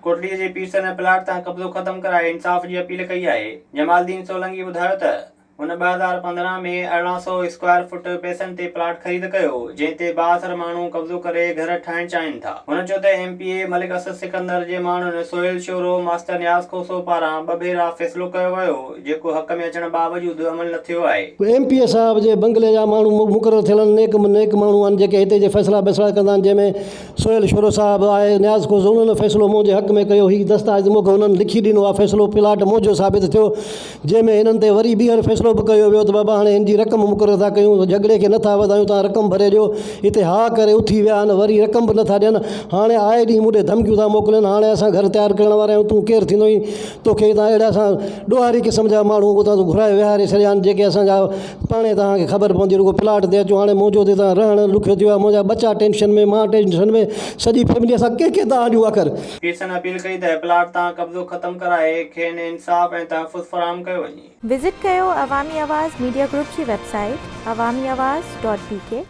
ڪوٽڙي جي پيرسن پلاٽ تان قبضو ختم ڪرائي انصاف جي اپيل ڪئي آهي. جمال الدين سولنگي ٻڌايو ته هن 2015 ۾ 1800 اسڪوائر فٽ پئسن تي پلاٽ خريد ڪيو، جنهن تي بااثر ماڻهو قبضو ڪري گهر ٺاهڻ چاهين ٿا. هن چيو ته M P A Malik Asad Sikandar جي ماڻهن سهيل شورو، ماستر نياز کوسو پاران ٻه ڀيرا فيصلو ڪيو ويو، جيڪو حق ۾ اچڻ باوجود عمل نه ٿيو آهي. ايم پي اي صاحب جي بنگلي جا ماڻهو مقرر ٿيل آهن، نيڪ نيڪ ماڻهو آهن جيڪي هتي جي فيصلا بيصلا ڪندا آهن، جنهن ۾ سهيل شورو صاحب آهي، نياز کوسو انهن فيصلو منهنجي حق ۾ ڪيو، هي دستاويز مون کي انهن لکي ڏنو آهي، فيصلو پلاٽ منهنجو ثابت ٿيو. جنهن ۾ هنن تي وري ٻيهر فيصلو به ڪيو ويو ته بابا هاڻي هن جي رقم مقرر ٿا ڪيون جهڳڙي کي نٿا وڌايون توهان رقم ڀري ڏيو هتي ها ڪري اٿي ويا آهن وري رقم به نٿا ڏين هاڻي آئي ڏينهن مون ڏي ڌمڪيون ٿا موڪلين هاڻي اسان گهر تيار ڪرڻ وارا آهيون تون ڪير ٿيندو آهين توکي هتان اهڙا اسان ڏوهاري قسم جا ماڻهو اتان گهرائي ويهاري ڇڏيا آهن جيڪي اسان جا پاڻي توهان کي خبر پوندي رڳو پلاٽ تي اچو هاڻي منهنجو ته هتان رهڻ ڏکيو ٿي ويو آهي منهنجا ٻچا ٽينشن ۾ مان ٽينشن ۾ سڄي فيملي اسان ڪنهن کي دانهن ڏيون آخر. پيرسن اپيل ڪئي ته پلاٽ تان قبضو ختم ڪرائي کين انصاف ۽ تحفظ فراهم ڪيو وڃي. وزٽ ڪيو عوامي آواز ميڊيا گروپ جي website Awami Awaz dot B K.